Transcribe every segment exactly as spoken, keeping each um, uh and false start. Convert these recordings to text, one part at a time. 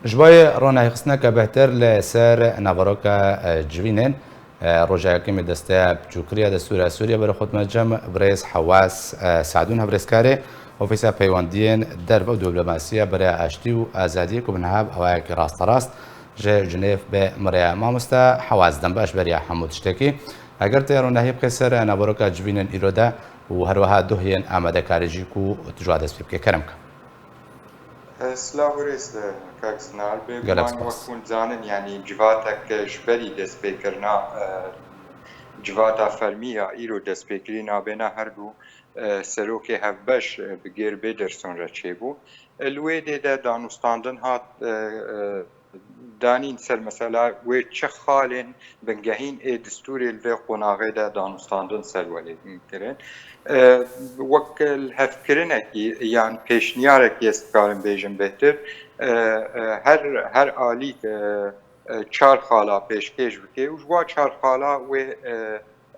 Ji bo ronahîxistineke bêhtir li ser naveroka, e, civînên, e, roja yekemê desteya biçûkiriya destûra Sûriye berê xwe dime cem birêz Hewaz, e, Se'dûn, hevpirêzkarê Ofîsa Peywendiyên Derve û Diplomasiya Beriya Aştî û Azadiyê ku bi niha bi awayekî rasterast ji Cinêv bi me re ye. Mamoste Hewaz, dem baş beriya hemû tiştekî. Eger tu ronahî bikî ser naveroka civînên îro de û her wiha duh yên amadekarî jî ku tu ji wa dest pê bikî. Kerem ke. Silav û rêz, kak Zinar. Bê guman, wek hûn dizanin, yanî civatek ji berî destpêkirina, e, civata fermî ya îro destpêkirî nabêna her du, e, serokê hevbeş, e, bi Geir Pedersen re çêbû. E, li wê dê de danûstandin hat, e, e, danîn ser mesela wê çi xalên bingehîn ê distûrê li vê qonaxê de danûstandin serwerê kirin. E, wek lihevkirinekî yan pêşniyarekî ez dikarim bêjim bêhtir, e, e, her, her alîk, e, e, çar xala pêşkêş bike û ji wa çar xala wê, e,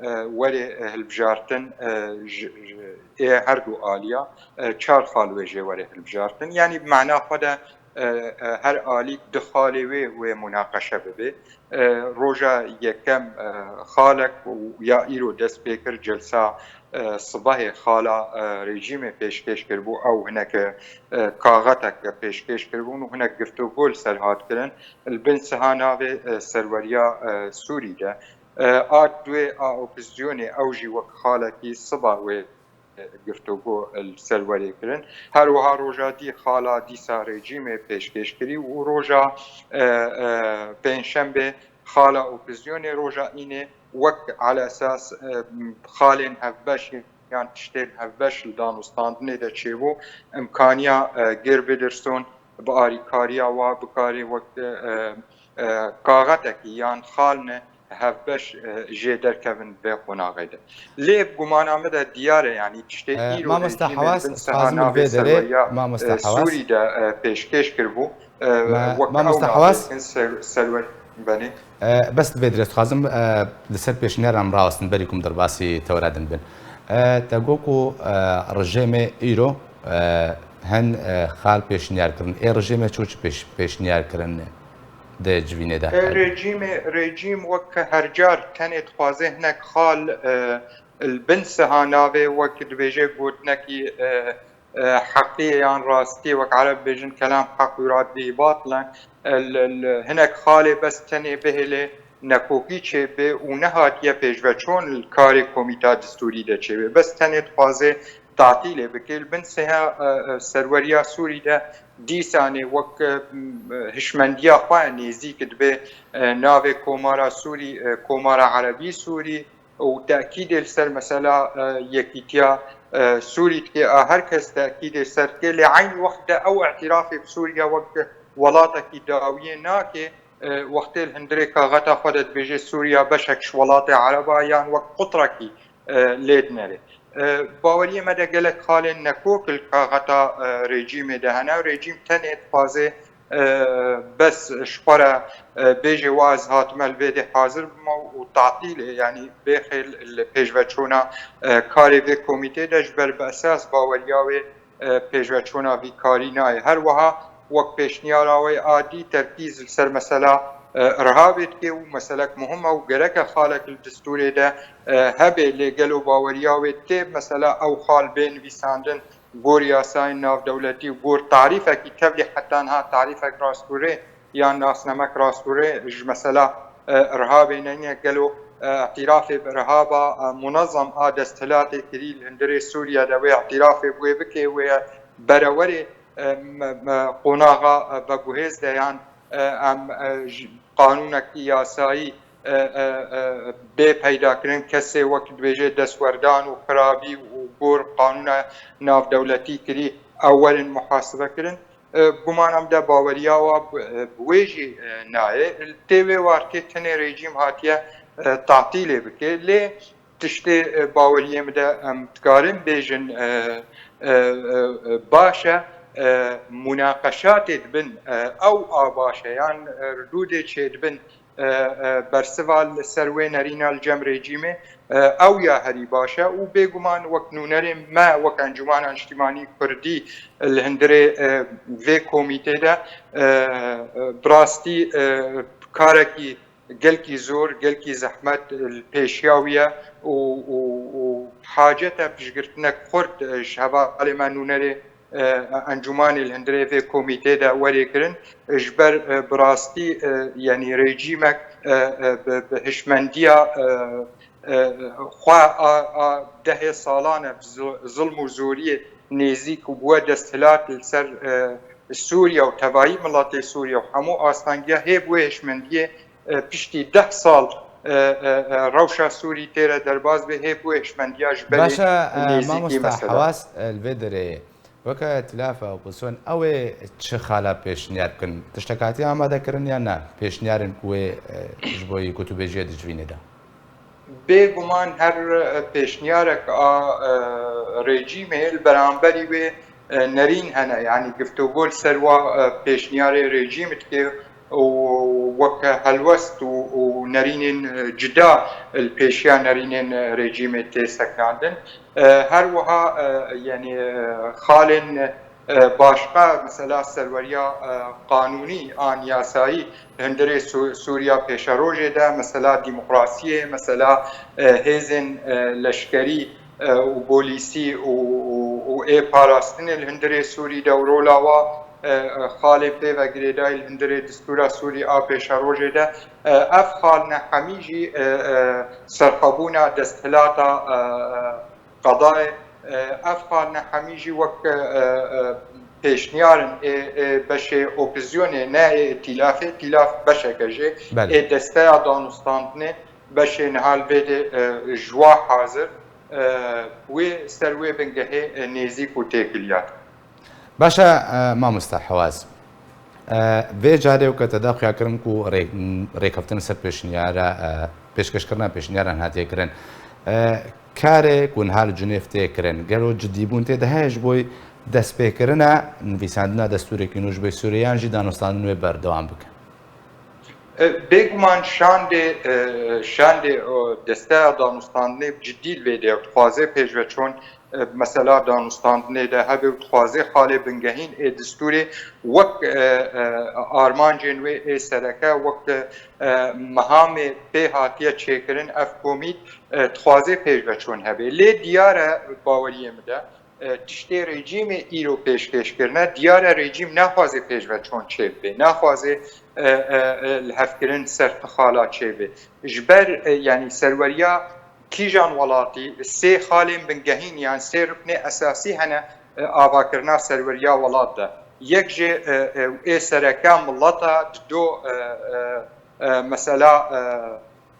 e, were, e, hilbijartin, e, ji, ji, ê her du aliya, e, çar xal wê jê were hilbijartin. Yanî bi mana xwe de, e, e, her alîk du xalê wê, wê munaqeşe bibe. E, roja yekem, e, xalek û ya îro dest pê kir celsa, e, sibehê xala, e, rejîmê pêşkêş kiribû. Ew hinek, e, kaxetek pêşkêş kiribûn û hinek giftûgo li ser hat kirin. Li bin siha navê, e, serweriya, e, Sûrî de. E, a duê a opozîsyonê ew jî wek xalekî siba wê, e, giftûgo li ser werê kirin. Her wiha roja dî xala dîsa rejîmê pêşkêş kirî û roja, e, e, pêncşembê xala opozîsyonê, roja înê wek ala esas, e, xalên hevbeş yan tiştên hevbeş li danûstandinê de çêbû, imkaniya, e, Geir Pedersen bi arîkariya wa bikare wek, e, e, kaxetekî yan xalne hevbeş, e, jê derkevin vê qonaxê de. Lê bi gumana min de diyar e, yanî tiştê, e, îro Mamoste Hewaz, dixwazim vê derê, serweriya, Mamoste, e, Hewaz, Sûrî de, e, pêşkêş kiribû. E, wek Mamoste Hewaz, ser, serwer benê. E, bes li vê dirê dixwazim, e, li ser pêşniyara min rawestin berî ku min derbasî tewera din bin. E, te got ku, e, rejêmê îro, e, hin, e, xal pêşniyar kirin. Ê rejêmê çi û çi pêş-, pêşniyar kirin di civînê de? E, rejîmê, rejîm wek her car tenê dixwaze hinek xal, e, li bin siha navê wek dibêje gotinekî, e, e, heqiyê yan rastiyê, wek Ereb bêjin, kelam haq yurad bihi batilen, e, li, li hinek xalê bes tenê bihêle nekokî çêbe û nehatiye pêşveçûn li karê komîta distûrî de çêbe. Bes tenê dixwaze tatîlê bike. Li bin siha, e, e, serweriya Sûrî de dîsanê wek, e, m-, hişmendiya xwe nêzîk dibe, e, navê Komara Sûrî, e, Komara Erebî Sûrî, û tekîdê li ser mesela, e, yekîtiya, e, Sûrî dike, a her kes tekîdê ser dike, lê eynî wext de ew îtirafê bi Sûriya wek welatekî dawiyê nake, e, wextê li hundirê kaxeta xwe de dibêje Sûriya beşek ji welatê Ereba yan wek qutrekî, e, lê dinere. E, baweriyê me de gelek xalên nekok li kaxeta, e, rejîmê de hene. Rejîm tenê dixwaze e, bes ji xwe re, e, bêje wa ez hatime li vê dê hazir bime û tatîlê, yanî bêxêl li pêşveçûna, e, karê vê komîtê de ji ber bi esas baweriya wê, e, pêşveçûna vî karî nayê. Her wiha wek pêşniyara wê a dî terkîz li ser mesela, e, Irhabê dike û meselek muhim e û gereke xalek li distûrê de, e, hebe, lê gelo baweriya wê tê mesela ew xal bê nivîsandin, gor yasayên navdewletî û gor tarîfekî tevlî heta niha tarîfek rastgurê yan nasnamek rastgurê ji mesela, e, Irhabê neyne. Gelo, e, îtirafê bi Irhaba, e, munezem a desthilatê kirî li hundirê Sûriye de wê îtirafê bi wê bike, wê berewerê, e, me, me, qonaxa, e, veguhêz de yan, e, em, e, ji qanûnekî yasayî, e, e, e, bê peydakirin, kesê wek dibêje destwerdan û xirabî û gor qanûna navdewletî kirî, ew werin muhasibe kirin. E, gumana min de baweriya wa bi, bi wê jî, e, nayê. Li tê wê warkê tenê rejîm hatiye, e, tatîlê bike. Lê tiştê, e, baweriyê min de em dikarin bêjin, e, e, e, e, baş e, e, munaqeşatê dibin, e, ew a baş e, yan, e, ridûdê çêdibin, e, e, bersiva li ser wê nerîna li cem rejîmê, e, ew ya herî baş e û bêguman wek nûnerê me, wek Encûmena Niştimanî Kurdî li hundirê, e, vê komîtê de, e, e, bi rastî, e, karekî gelkî zor, gelkî zehmet li pêşiya wî ye û, û, û hacet e piştgirtinek xurt, e, ji hevalê me nûnerê, e, encûmanê li hundirê vê komîtê de werê kirin. Ji ber, e, bi rastî, e, yanî rejîmek, e, e, bi, bi hişmendiya, e, e, xwe a, a dehê salan e bi zil-, zilm û zoriyê nêzîk û bi we desthilat li ser, e, Sûriye û tevayî miletê Sûriye û hemû astangiya hê bi wê hişmendiyê, e, piştî deh sal, e, e, e, rewşa Sûrî têre derbas bê, hê bi wê hişmendiya ji berê Baş e, e, nêzîkî mamosta mesela. Hewas, e, li vê derê weke îtîlafa opozîsyon ew ê çi xala pêşniyar bikin? Tiştek hatiye amade kirin yan na? Pêşniyarên ku wê, e, ji bo yekûtûbêjiyê dicivînê de? Bêguman her, e, pêşniyarek a, e, rejîmê li beramberî wê, e, nerîn hene. Yanî giftûgo li ser wa, e, pêşniyarê rejîm dike û weke helwest û, û nerînên, e, cida li pêşiya nerînên, e, rejîmê tê sekinandin. E, her wiha, e, yanî, e, xalên, e, başqa, mesela serweriya, e, qanûnî an yasayî li hundirê Sû-, Sûriya pêşerojê de, mesela demokrasiyê, mesela, e, hêzên, e, leşkerî, e, û polîsî û, û, û ê parastinê li hundirê Sûrî de û rola wa, e, e, xalê pê ve girêdayî li hundirê distûra Sûrî a pêşerojê de, e, ev xal ne hemî jî, e, e, serxwebûna desthilata, e, e, qedayê, e, ev xal ne hemî jî wek, e, e, pêşniyar in ê, ê beşê opozîsyonê, ne ê îtîlafê, îtîlaf beşeke jê, Belê. Ê desteya danûstandinê beşê niha li vê de, e, ji wa hazir, e, wê ser wê bingehê, e, nêzîk û têkiliyat. Baş e, e, mamosta Hewaz. E, vê carê weke te da xuya kirin ku rê-, rêkeftin ser pêşniyara, e, pêşkêşkirina pêşniyaran hatiye kirin. E, karê ku niha li Cinêv tê kirin, gelo cidîbûn tê de heye ji bo destpêkirina nivîsandina destûrekî nû ji bo Sûriye yan jî danûstandin wê berdewam bikin? E, bêguman şandê, e, şandê, o, desteya danûstandinê cidî li vê de ye, dixwaze pêşveçûn, e, mesela danûstandinê de hebe û dixwaze xalê bingehîn ê distûrê wek, e, e, armancên wê ê sereke, wek, e, mehamê pê hatiye çêkirin ev komît, e, dixwaze pêşveçûn hebe. Lê diyar e baweriyê min de, e, tiştê rejîmê îro pêşkêş kirine, diyar e rejîm naxwaze pêşveçûn çêbibe, naxwaze, e, e, e, lihevkirin ser ti xala çêbe. Ji ber, e, yanî serweriya kîjan welatî sê xalên bingehîn yan sê ruknê esasî hene, e, avakirina serweriya welat de. Yek jê, e, e, ê sereke mileta, dido, e, e, e, mesela,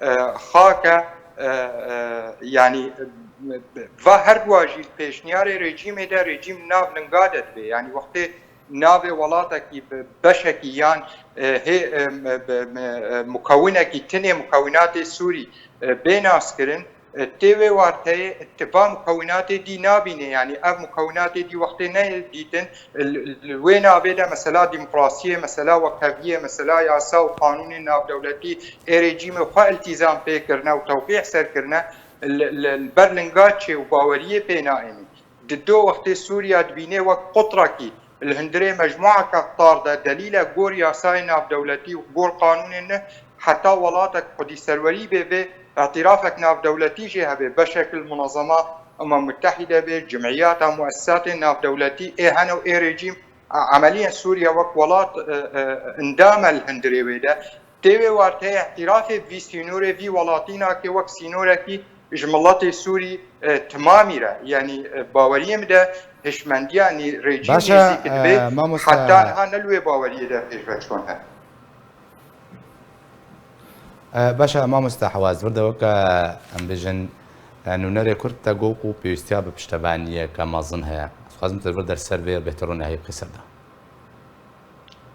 e, e, xak e, e, e, yanî, e, va her dua jî li pêşniyarê rejîmê de rejîm nav linga de dibe. Yanî wextê navê welatekî bi beşekî yan, e, hê, e, me-, be-, me-, e, mukewinekî tinê mukewinatê Sûrî, e, bê naskirin, e, tê wê warteyê ti va mukewinatê dî nabîne. Yanî ev mukewinatê dî wextê ne dîtin, li, li wê navê de mesela demokrasiyê, mesela wekheviyê, mesela yasa û qanûnên navdewletî ê rejîmê xwe iltîzam pê kirine û tewqî ser kirine, li, li, li ber linga çê û baweriyê pê naênî. Dido wextê Sûriya dibînê wek qutrekî li hundirê mecmuaka tar de delîle gor yasayê navdewletî û gor qanûnên ne, heta welatek xwedî serwerî bê, vê îtirafek navdewletî jê hebe, beşek li munezema Umem Mutehîde bê, cimiyata muessisatên navdewletî ê hene û ê rejîm, e, emeliyen Sûriye wek welat, e, e, endam e li hundirê wê de. Tê wê warteyê îtirafê vî sînorê, vî welatî nake wek sînorekî ji miletê Sûrî, e, timamî re. Yanî, e, baweriyê min de hişmendiya nî rejîm Baş e, nêzîk dibe, e, mamosta heta niha ne li wê baweriyê de pêşveçûn hene. E, baş e, mamosta Hewaz, vir de weke, em bêjin, e, nûnerê Kurd te got ku pêwîstiya bi piştevaniyeke mezin heye. Ez dixwazim tu vir de li ser vê bêhtir rûnehî bikî ser de.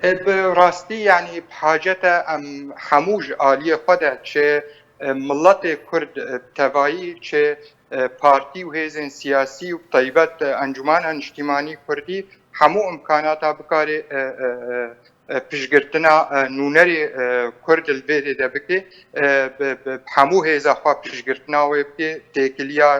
E, bi rastî, yanî bi hacet e em hemû ji aliyê xwe de çi, e, miletê Kurd, e, tevayî, çi, e, partî û hêzên siyasî û bi taybet, e, Encûmena Niştimanî Kurdî hemû imkanata bikarê, e, e, e, e, piştgirtina, e, nûnerê, e, Kurd li vê rê de bike, e, bi, bi hemû hêza xwe piştgirtina wê bike, têkiliya,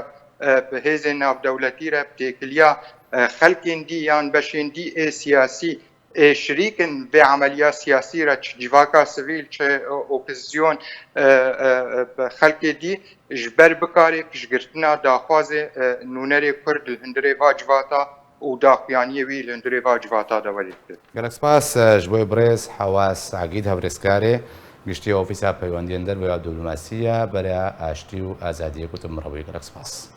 e, bi hêzên navdewletî re, bi têkiliya, e, xelkên dî yan beşên dî ê siyasî ê şirîk in vê emeliya siyasî re, çi civaka sivîl, çi, e, opozisyon, e, e, e, bi xelkê dî ji ber bikarê piştgirtina daxwazê, e, nûnerê Kurd li hundirê va civata û daxuyaniyê wî li hundirê va civata de werê bigirin. Gelek spas, e, ji bo birêz Hewas Egîd, hevrizkarê giştî Ofîsa Peywendiyên Derve ya Diplomasî ya Bereya Aştî û Azadiyê, gotin min re wî. Gelek spas.